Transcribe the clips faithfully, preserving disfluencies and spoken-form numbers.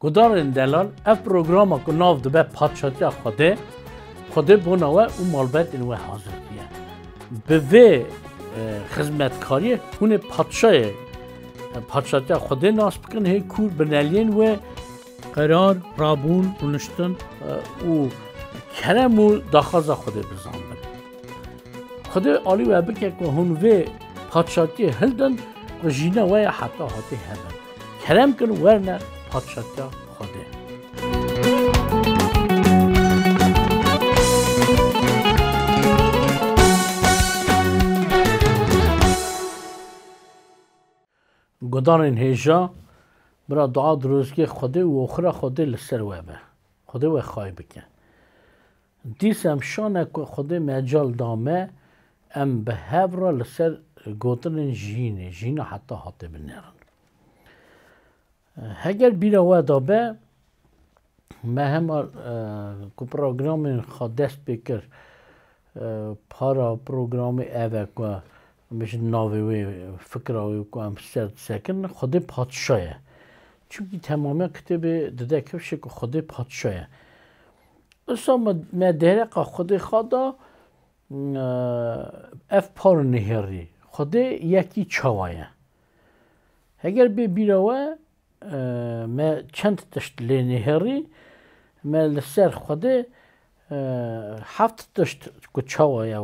Gudarên delal, ev programa ku nav dibe Padşatiya Xwedê, Xwedê bona we û malbetên we hazir kiye. Bi vê, e, xizmetkariyê hûn ê padşayê, e, Padşatiya Xwedê nas bikin, hê kûr bineliyên wê qerar, rabûn, rûniştin, e, û kerem û daxwaza Xwedê bizanbin. Xwedê alî we bike ku hûn vê padşatiyê hildin ku jîna we ya heta hatê hebin. Kerem kin werne padşatiya Xwedê. Gudarên hêja, bira dua dirozgê Xwedê û oxira Xwedê li ser we be. Xwedê we xay bike. Dîsa em şane ku Xwedê mecal da me, em bi hev re li ser gotinên jiyînê, jiyîna heta hatê binêrin. Heger bîra we da be, me hema, e, ku programên xwe dest pê kir, e, para programê ev e ku em bêjin navê wê, fikra wê ku em ser disekin, Xwedê Padşa ye. Çimkî temamiya kitêbê dide kifşê ku Xwedê Padşa ye. Usa me, me dereqa Xwedê xwe da, e, ev par nihêrî. Xwedê yekî çawa ye? Heger bê bîra we, e, me çend tişt lê nihêrî, me li ser Xwedê, e, heft tişt ku çawa ye.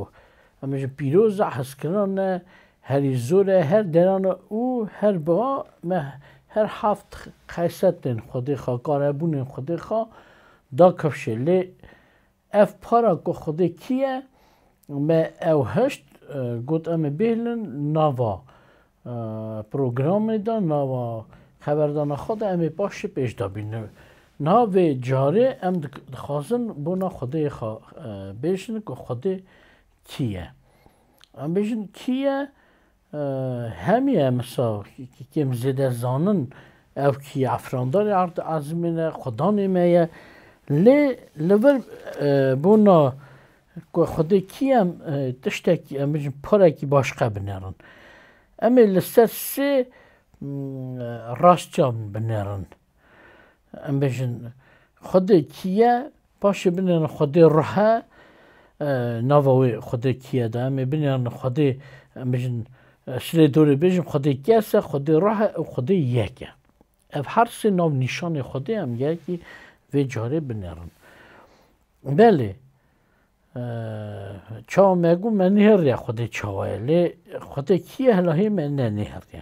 Em ji pîroz e, hezkiran e, herî zor e, her deran e û her biha me her heft xesetên Xwedê xwe, karebûnên Xwedê xwe da kifşê. Lê ev para ku Xwedê kî ye, me ew hişt, e, got em ê bêhlin nava, e, programê de, nava xeberdana xwe de em ê paşê pêş de bînin. Niha vê carê em dik-, dixwazin bona Xwedê xwe, e, bêjin ku Xwedê kî ye. Em bêjin kî ye? E, hemiye misa ki kêm zêde zanin, ev kî ye? Efrandarê erd ezimê ne, xudanê me ye. Lê li vir, e, bona ku Xwedê kî ye, em, e, tiştekî, em bêjin parekî başqe binêrin. Em ê li ser sê, m, rastça binêrin. Em bêjin Xwedê kî ye, paşê binêrin Xwedê ruh e, e, nava wê Xwedê kî ye de. Em ê binêrin Xwedê, em bêjin, e, silê dorê bêjin Xwedê kes e, Xwedê ruh e û Xwedê yek e. Ev her sê nav nîşanê Xwedê em gerekî vê carê binêrin. Belê, e, çawa me got me nihêriye Xwedê çawa ye, lê Xwedê kî ye hela hê me ne nihêriye.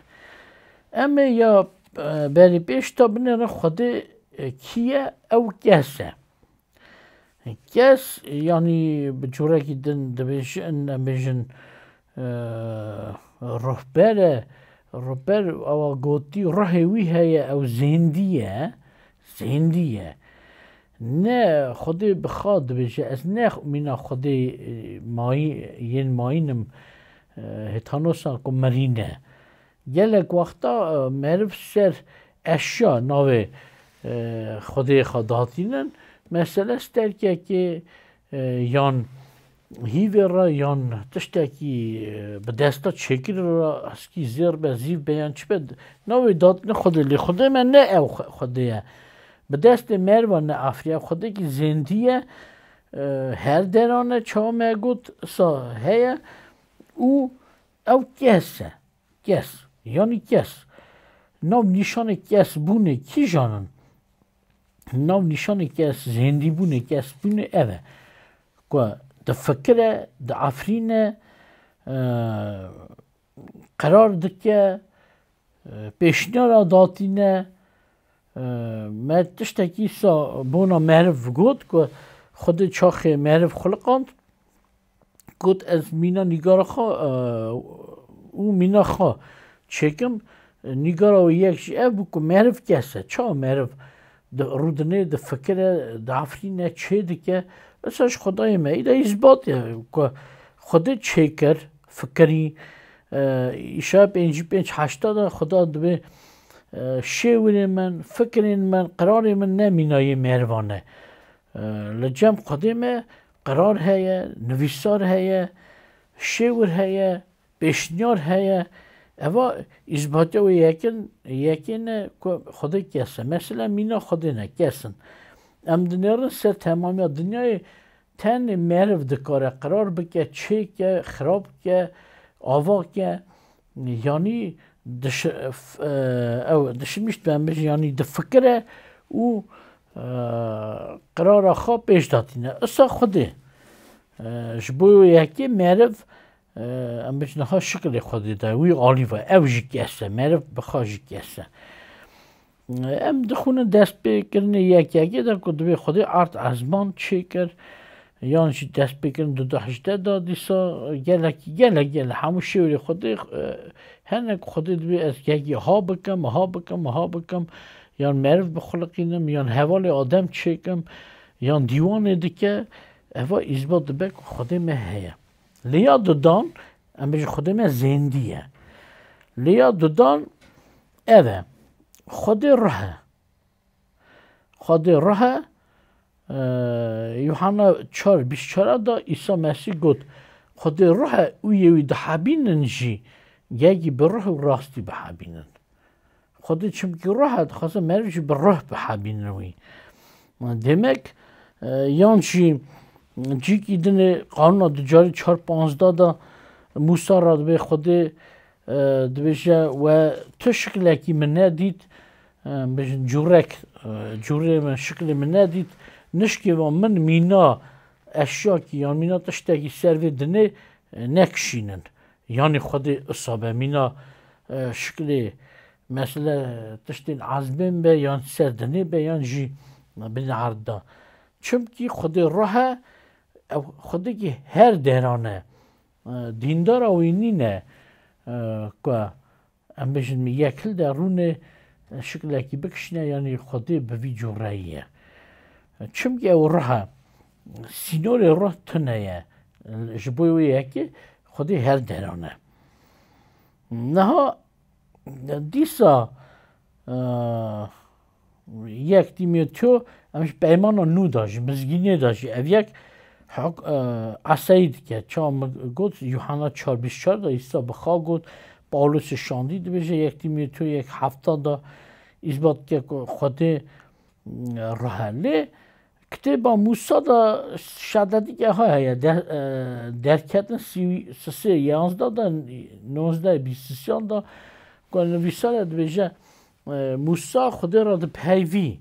Em ê ya, e, berî pêş de binêrin Xwedê, e, kî ye, ew kes e. Kes, yanî bi corekî din dibêjin, em bêjin, e, ruhber e, ruhber, ewa gotî ruhê wî heye, ew zêndî ye, zêndî ye. Ne Xwedê bi xwe dibêje, ez ne mîna Xwedê, e, mayî-, yên mayîn im, e, hêtanosa ku mirî ne. Gelek wexta, e, meriv ser eşya navê, e, Xwedê xwe datînin. Mesele sterkekê, e, yan hîvê re, yan tiştekî, e, bi desta çêkirî re, heskî zêr be, zîv be, yan çi be, navê datîne Xwedê. Lê Xwedê me ne ew Xwe-, Xwedê ye. Bi destê meriva ne afiriye. Xwedêkî zêndî ye, e, her deran e, çawa me got, sa heye û ew kes e. Kes, yanî kes. Nav nîşanê kesbûnê kîjan in? Nav nîşanê kes, zêndîbûnê, kesbûnê ev e. Ku difikire, diafirîne, e, qerar dike, e, pêşniyara datîne, e, me tiştekî sa bona meriv got ku Xwedê çaxê meriv xuliqand, got, ez mîna nîgara xwe, e, û mîna xwe çêkim. Nîgara wê yek jî ev bû ku meriv kes e. Çawa meriv di-, rûdinê, difikire, diafirîne, çê dike? Esa ji Xwedayê me, îda îsbat e ku Xwedê çêkir, fikirî, e, Îşaya pêncî pênc heşta de Xweda dibê, e, şêwirên min, fikirên min, qirarên min ne mîna yê merivan e. E, li cem Xwedê me qerar heye, nivîsar heye, şêwir heye, pêşniyar heye, Eva îsbatiya wê yekin, yekê ne ku Xwedê kes e. Mesela mîna Xwedê ne, kes in. Em dinêrin ser temamiya dinyayê tenê meriv dikare qerar bike, çêke, xirab ke, ava ke, yanî diş-, f-, e, ew dişimîşt be, em bêjin, yanî difikire û, e, qerara xwe pêş datîne. Isa Xwedê, e, ji bo yekê meriv, e, em bêjin, niha şikilê Xwedê de, wî alî ve, ew jî kes e, meriv bi xwe jî kes e. Em dixwînin destpêkirinê yek yekê de ku dibê Xwedê erd ezman çêkir, yan jî destpêkirin du hezar hejdeh de, dîsa gelekî, gelek, gelek, hemû şêwirê Xwedê, e, hene ku Xwedê dibê ez yekî ha bikim, ha bikim, ha bikim, yan meriv bixuliqînim, yan hevalê Adem çêkim, yan dîwanê dike, eva îsbat dibe ku Xwedê me heye. Lê ya dudan, em bêjin Xwedê me zêndî ye. Lê ya dudan ev e. Xwedê ruh e. Xwedê ruh e. E, Yuhanna çar bîst çar de Îsa Mesîh got, Xwedê ruh e û yê wî dihebînin jî, yekî bi ruh û rastî bihebînin. Xwedê çimkî ruh e, dixwaze meriv jî bi ruh bihebînin wî. Demek, e, yan jî cîkî dinê Qanûna Ducarî çar panzdeh de Mûsa re dibê Xwedê, e, dibêje, we tu şiklekî min nedît, e, bêjin cûrek, e, cûrê min, şiklê min nedît, nişkê ve min mîna eşyakî yan mîna tiştekî ser vê dinê, e, nekişînin. Yanî Xwedê isa be, mîna, e, şiklê, mesele tiştên ezbên be, yan ser dinê be, yan jî binê erd de. Çimkî Xwedê ruh e, ew Xwedêkî her deran e. E, dîndara wî nîne, e, ku em bêjin yek hil de rûnê, e, şiklekî bikişîne, yanî Xwedê bi vî cûreyî ye. Çimkî ew ruh e, sînorê ruh tune ye. Ji bo wê yekê Xwedê her deran e. Niha dîsa, e, yek Tîmoteo, em ji peymana nû de jî, mizgînê de jî, ev yek huk-, e, esayî dike. Çawa min got, Yuhanna çar bîst çar de Îsa bi xwe got, Pawlosê şandî dibêje, yek Tîmoteo yek hefta de îsbat dike ku Xwedê ruh e. Lê kitêba Mûsa de şededîke ha heye. De-, e, Derketin sî-, sisê yanzdeh de, nozdeh bîst sisiyan de ku nivîsar e dibêje, e, Mûsa Xwedê re dipeyvî.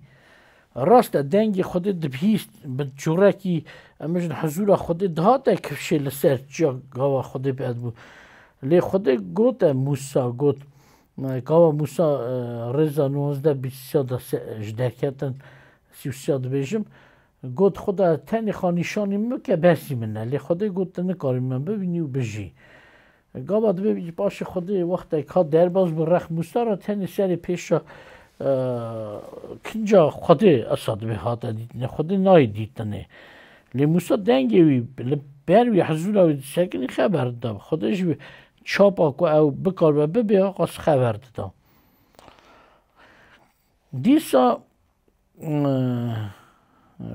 Rast e, dengê Xwedê dibihîst, bi cûrekî, em bêjin, huzûra Xwedê dihate kifşê li ser çiya gava Xwedê bi ed bû. Lê Xwedê gote Mûsa, got, Gava Mûsa, e, rêza nozde bîst sisiya de se-, ji Derketin sî û sisiya dibêjim, got, Xuda tenê xwe nîşanî min bike, besî min e. Lê Xwedê got, tu nikarî min bibînî û bijî. Gava dibê paşê Xwedê wextek hat derbas bû rex Mûsa re, tenê serê pêşa, e, kinca Xwedê esa dibê hate dîtinê. Xwedê nayê dîtinê. Lê Mûsa dengê wî li ber wî hizûra wî disekinî xeber dida. Xwedê ji wî çapa ku ew bikaribe bibê, qas xeber dida. Dîsa, e, e,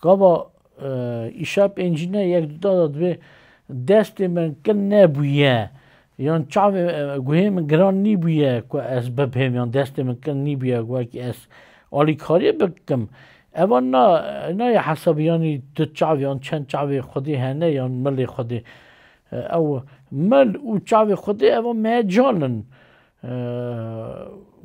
gava, e, îşa pêncîne yek duda da dibê, destê min kin nebûye, yan çavê, e, guhê min giran nîbûye ku ez bibêm, yan destê min kin nîbûye ku wekî ez alîkariyê bikim. Eva na, nayê hesabê, yanî du çav yan çend çavê Xwedê hene, yan milê Xwedê. E, ew mil û çavê Xwedê eva mecal in. E,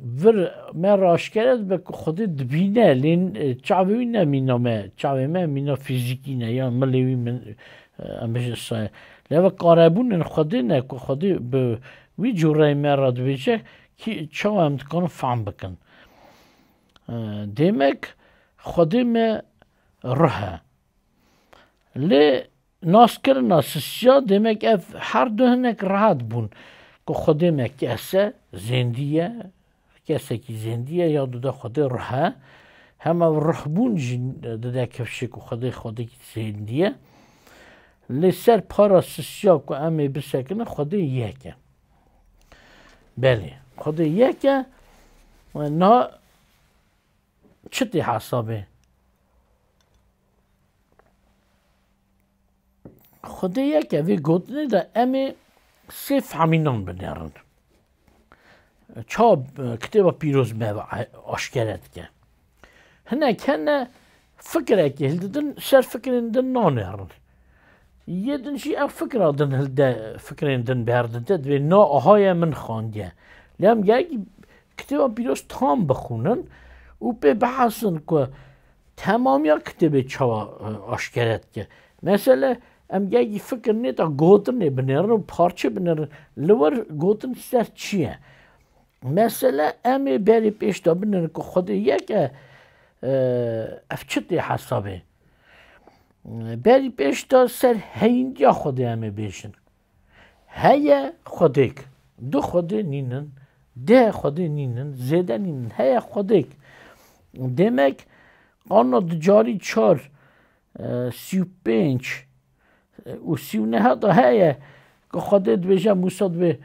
vir me re aşkere dibe ku Xwedê dibîne, lê, e, çavê wî ne mîna me, çavê me mîna fîzîkî ne, ya milê wî min, e, em bêjin saye. Lê eva karebûnên Xwedê ne ku Xwedê bi wî cûreyê me re dibêje, kî çawa em dikarin fehm bikin. E, demek Xwedê me ruh e. Lê naskirina sisiya, demek ev her du hinek rehet bûn ku Xwedê me kes e, zêndî ye, kesekî zêndî ye, ya dide Xwedê ruh e. Hema ruhbûn jî dide kifşê ku Xwedê Xwedêkî zêndî ye. Lê ser para sisiya ku em ê bisekinin, Xwedê yek e. Belê, Xwedê yek e. Niha çi tê hesabê? Xwedê yek e, vê gotinê de em ê sê fehmînan binêrin. Çawa, e, Kitêba Pîroz me ve aşkere dike. Hinek hene fikrekê hildidin, ser fikrên din nanêrin. Yê din jî ev fikra din hilde, fikrên din berdide, divê na aha ye min xandiye. Lê em gelekî Kitêba Pîroz tam bixwînin û pê bihesin ku temamiya kitêbê çawa, e, aşkere dike. Mesele, em gelekî fikir nêta gotinê binêrin û parçe binêrin. Li wir gotin ser çi ye? Mesele, em ê berî pêş de binêrin ku Xwedê yek e, e, ev çi tê hesabê? Berî pêş de ser heyîndiya Xwedê em ê bêjin. Heye Xwedêk. Du Xwedê nînin, deh Xwedê nînin, zêde nînin. Heye Xwedêk. Demek, Qanûna Ducarî çar, e, sî û pênc, e, û sî û neh de heye ku Xwedê dibêje, Mûsa dibê,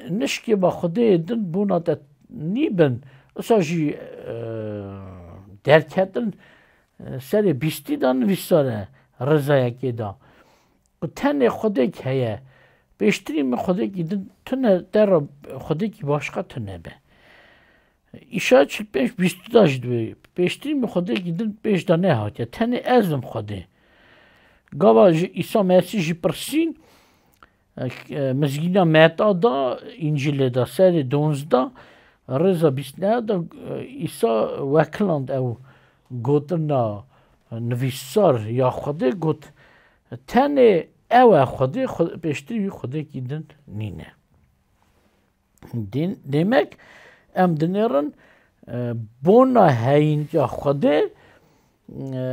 nişkê ba Xwedê din bona te nîbin. Usa jî, e, derketin, e, serê bîstî de nivîsar e, Rêza yekê de. Ku tenê Xwedêk heye. Pêştirî min Xwedêkî din tune, te re Xwedêkî başqa tune be. Îşaya çil pênc bîst de jî dibê, pêştirî min Xwedêkî din pêş de nehatiye. Tenê ez im Xwedê. Gava ji Îsa Mesîh jî pirsîn, e, e, mizgîna Meta da, Încîlê da, serê donzda, rêza bîst neh da, e, Îsa wekiland ew gotina nivîsar ya Xwedê, got, tenê ew e Xwedê, Xwe-, pêştirî wî Xwedêkî din nîne. Dê-, demek em dinêrin, e, bona heyîndiya Xwedê, e,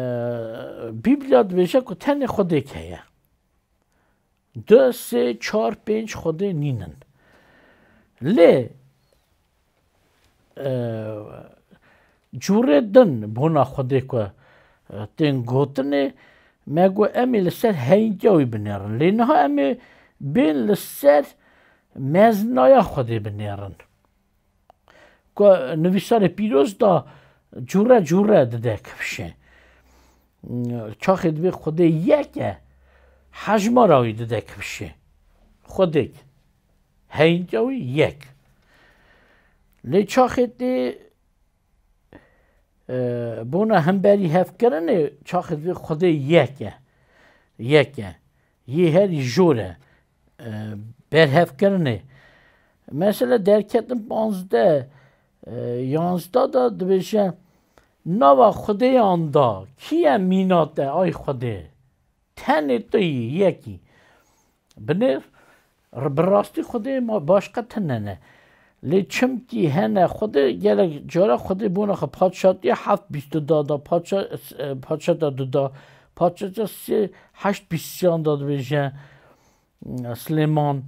Bîblia dibêje ku tenê Xwedêk heye. Du, sê, çar, pênc Xwedê nînin. Lê, e, cûrê din bona Xwedê ku, e, tên gotinê, me got em ê li ser heyîndiya wî binêrin. Lê niha em ê bên li ser mezinaya Xwedê binêrin. Ku nivîsarê pîroz da cûre cûre dide kifşê. Çaxê dibê Xwedê yek e, hejmara wî dide kifşê. Xwedêk. Heyîndiya wî yek. Lê çaxê tê, e, bona hemberî hevkirinê, çaxê dibê Xwedê yek e. Yek e. Yê herî jor e. E, berhevkirinê. Mesela Derketin panzdeh, e, yanzdeh de dibêje, nava Xwedêyan da, kî ye mîna te, ay Xwedê? Tenê tu yî, yekî. Binêr, r-, bi rastî Xwedê ma başqa tune ne. Lê çimkî hene Xwedê, gelek cara Xwedê bona xwe padşatiya heft bîst da da, padşa-, e, padşata du da, padşata sê heşt bîst sêyan da dibêje, e, Silêman.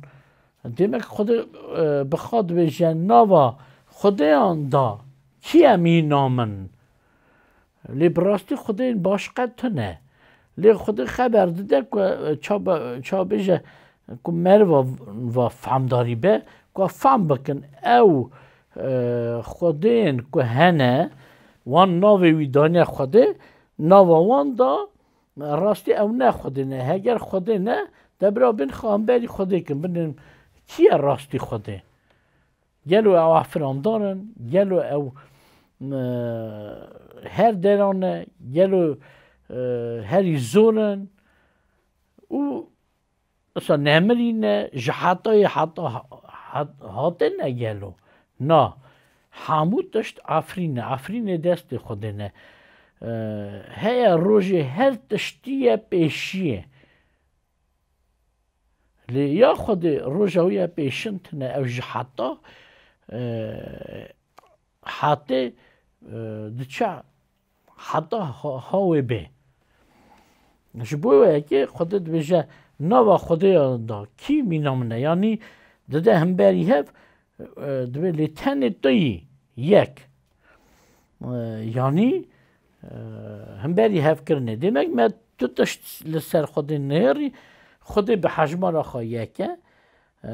Demek Xwedê, e, bi xwe dibêje, nava Xwedêyan da, kî ye mîna min? Lê bi rastî Xwedên başqe tune. Lê Xwedê xeber dide ku, e, ça be-, ça bêje ku meriva va fehmdarî be, ku fam bikin ew, e, Xwedên ku hene, wan navê wî daniye Xwedê, nava wan da rastî ew ne Xwedê ne. Heger Xwedê ne, de bira bin xwe hemberî Xwedê kin, binin kî ye rastî Xwedê? Gelo ew afirandar in? Gelo ew, e, her deran e? Gelo, e, herî zor in? Û isa nemirî ne, ji hetayê heta ha-, hat-, hate ne gelo? Na, hemû tişt efrîn e. Efrînê destê Xwedê ne. E, heye rojê her tiştî ye pêşiyê. Lê ya Xwedê roja wî ye pêşin tune, ew ji heta, e, hatê, e, diçe heta ha-, ha wê bê. Ji bo wê yekê Xwedê dibêje, nava Xwedê ya da, kî mîna min e? Yanî dide hemberî hev, e, dibê lê tenê tu yî yek. E, yanî, e, hemberî hevkirinê. Demek me tu tişt li ser Xwedê nêrî, Xwedê bi hejmara xwe yek e. E,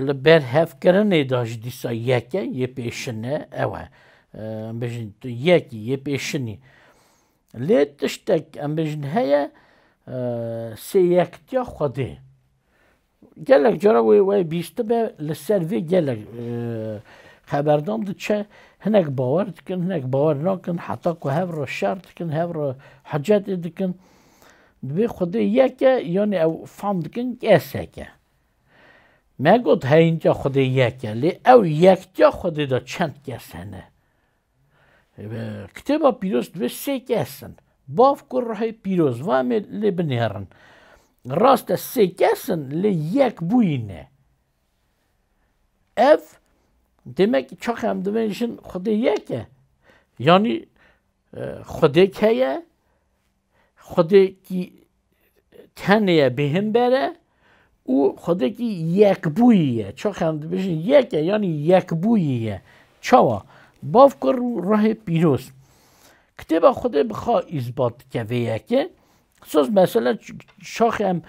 li ber hevkirinê de jî dîsa yek e, yê pêşin e, ew e. E, em bêjin tu yekî, yê pêşinî. Lê tiştek, em bêjin, heye, e, sêyektiya Xwedê. Gelek cara wê, wê bîstibe, li ser vê gelek, e, xeberdan diçe, hinek bawer dikin, hinek bawer nakin, heta ku hev re şer dikin, hev re hecetê dikin. Dibê Xwedê yek e, yanî ew fam dikin kesek e. Me got heyîntiya Xwedê yek e, lê ew yektiya Xwedê de çend kes hene? Kitêba Pîroz dibê sê kes in. Bav, Kur, Ruhê Pîroz. Va em ê lê binêrin. Rast e, sê kes in, lê yek bûyî ne. Ev, demek, çax em dibêjin Xwedê yek e. Yanî, e, Xwedêk heye, Xwedêkî tenê ye, bêhimber e û Xwedêkî yekbûyî ye. Çax em dibêjin yek e, yanî yekbûyî ye. Çawa? Bav, Kur û Ruhê Pîroz. Kitêba Xwedê bi xwe îsbat dike vê yekê. Soz mesela ç-, çax em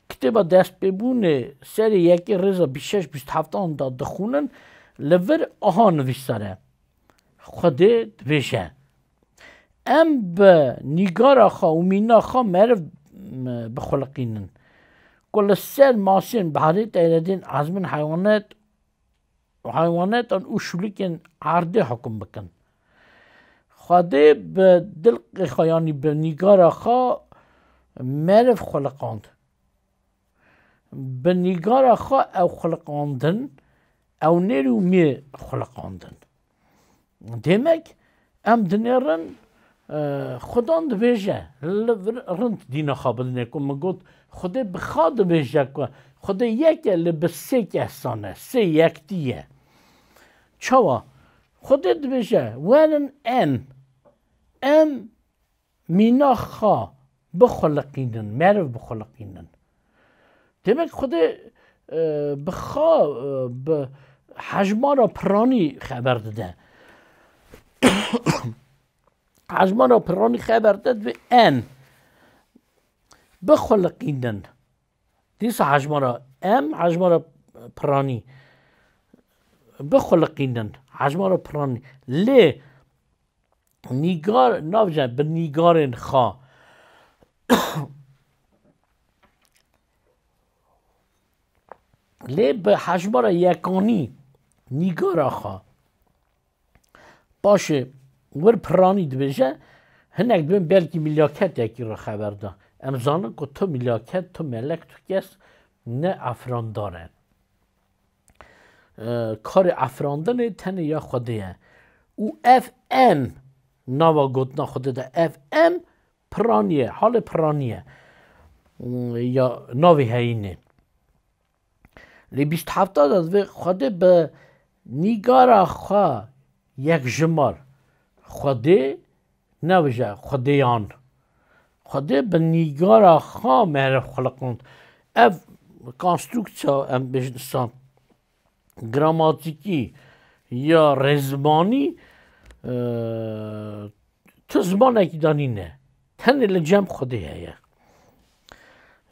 kitêba destpêbûnê serê yekê rêza bîst şeş bîst heft an da dixwînin, li vir aha nivîsar e. Xwedê dibêje, Em bi nîgara xwe û mîna xwe meriv, m-, bixuliqînin. Ku li ser masên behrê teyredên ezmên heywanet, heywanetan û şûlikên erdê hukum bikin. Xwedê bi dilqê xwe, yanî bi nîgara xwe meriv xuliqand. Bi nîgara xwe ew xuliqandin, ew nêr û mê xuliqandin. Demek em dinêrin, e, Xudan dibêje, li vir rind dîna xwe bidinê ku min got, Xwedê bi xwe dibêje ku Xwedê yek e, lê bi sê kesan e, sê yektî ye. Çawa? Xwedê dibêje, werin em, em mîna xwe bixuliqînin, meriv bixuliqînin. Demek Xwedê, e, bi xwe, e, bi hejmara piranî xeber dide. Hejmara piranî xeber dide, dibê em bixuliqînin. Dîsa hejmara em, hejmara piranî bixuliqînin. Hejmara piranî. Lê nîgar, navce bi nîgarên xwe. Lê bi hejmara yekanî nîgara xwe. Paşê wir piranî dibêje, hinek dibên belkî milyaketekî re xeber da. Em zanin ku tu milyaket, tu melek, tu kes ne efrandar e. E, karê efrandinê tenê ya Xwedê ye. Û ev em, nava gotina Xwedê de, ev em piranî ye, halê piranî ye. Ya navê heyînê. Lê bîst hefta de divê Xwedê bi nîgara xwe yekjimar. Xwedê nebije, Xwedêyan. Xwedê bi nîgara xwe meriv xuliqand. Ev konstruksiya, em bêjin dîsa, gramatîkî ya rêzmanî, e, tu zimanekî de nîne. Tenê li cem Xwedê heye.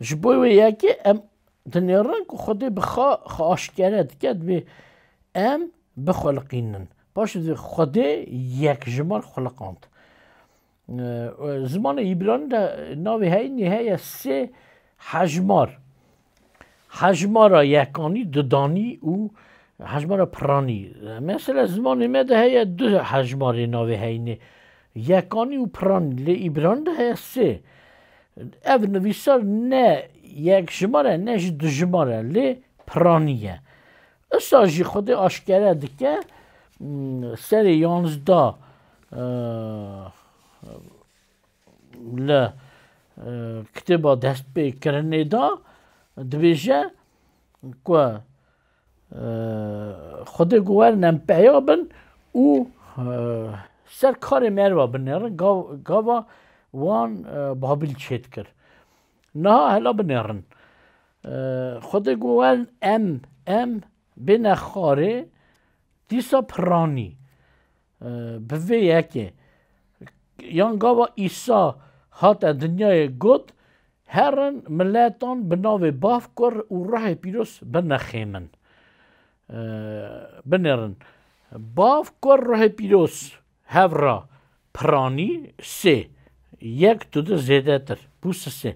Ji bo wê yekê em dinêrin ku Xwedê bi xwe, xwe aşkere dike, dibê em bixuliqînin. Paşê dibê Xwedê yekjimar xuliqand. E, zimanê Îbranî de navê heyînê heye sê hejmar. Hejmara yekanî, dudanî û hejmara piranî. Mesela zimanê me de heye du hejmarê navê heyînê. Yekanî û piranî. Lê Îbranî de heye sê. Ev nivîsar ne yekjimar e, ne jî dujimar e. Lê piranî ye. Isa jî Xwedê aşkere dike, m, serê yanzdeh, e, li, e, kitêba destpêkirinê de dibêje ku, e, Xwedê got, werin em peya bin û, e, ser karê meriva binêrin, gav-, gava wan, e, Babîl çêdikir. Niha hela binêrin. E, Xwedê got, werin em, em bêne xwarê, dîsa piranî. E, bi vê yekê. Yan gava Îsa hate dinyayê got, herin miletan bi navê Bav, Kur û Ruhê Pîroz binexê min. E, binêrin. Bav, Kur, Ruhê Pîroz, hev re piranî sê. Yek tu du zêdetir. Bû sisê.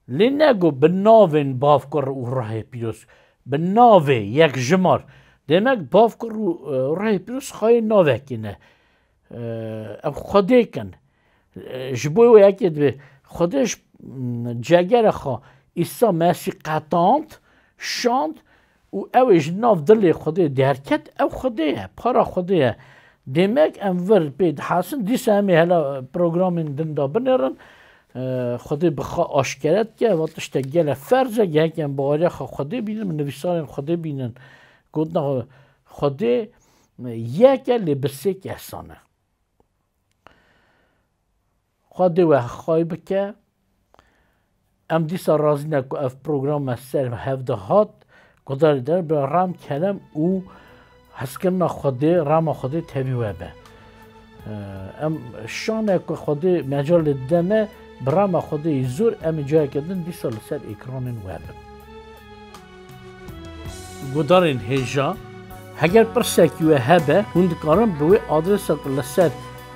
Lê nego bi navên bavkur û ruhê pîroz. Bi navê yek jimar. Demek bavkur û, e, ruhê pîroz xayê navekê ne. E, ev Xwedê kin. E, ji bo wê yekê divê Xwedê ji, m, cegera xwe Îsa Mesîh qetand, şand û ew ê ji nav dilê Xwedê derket, ew Xwedê ye, para Xwedê ye. Demek em vir pê dihesin, dîsa em ê hela programên din de binêrin. E, Xwedê bi xwe aşkere dike, va tiştek gelek ferz e, gerek em baweriya xwe Xwedê bînin, nivîsarên Xwedê bînin. Gotina xwe, Xwedê yek e, lê bi sê kesan e. Xwedê we xay bike. Em dîsa razî ne ku ev program me ser hevde hat. Gudarê de bi rem kerem û hezkirina Xwedê, rema Xwedê tevî we be. Ee, em şane ku Xwedê mecalê dide me, bi rema Xwedê yî zor em ê cayeke din dîsa li ser ekranên we bin. Gudarên hêja, heger pirsekî we hebe, hûn dikarin bi wê adresa ku li ser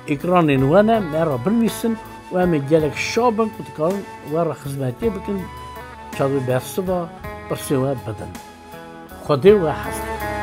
ekranên we ne me re binivîsin û em ê gelek şa bin ku dikarin we re xizmetiyê bikin, çavê bersiva pirsê we bidin. Xwedê we hez dike.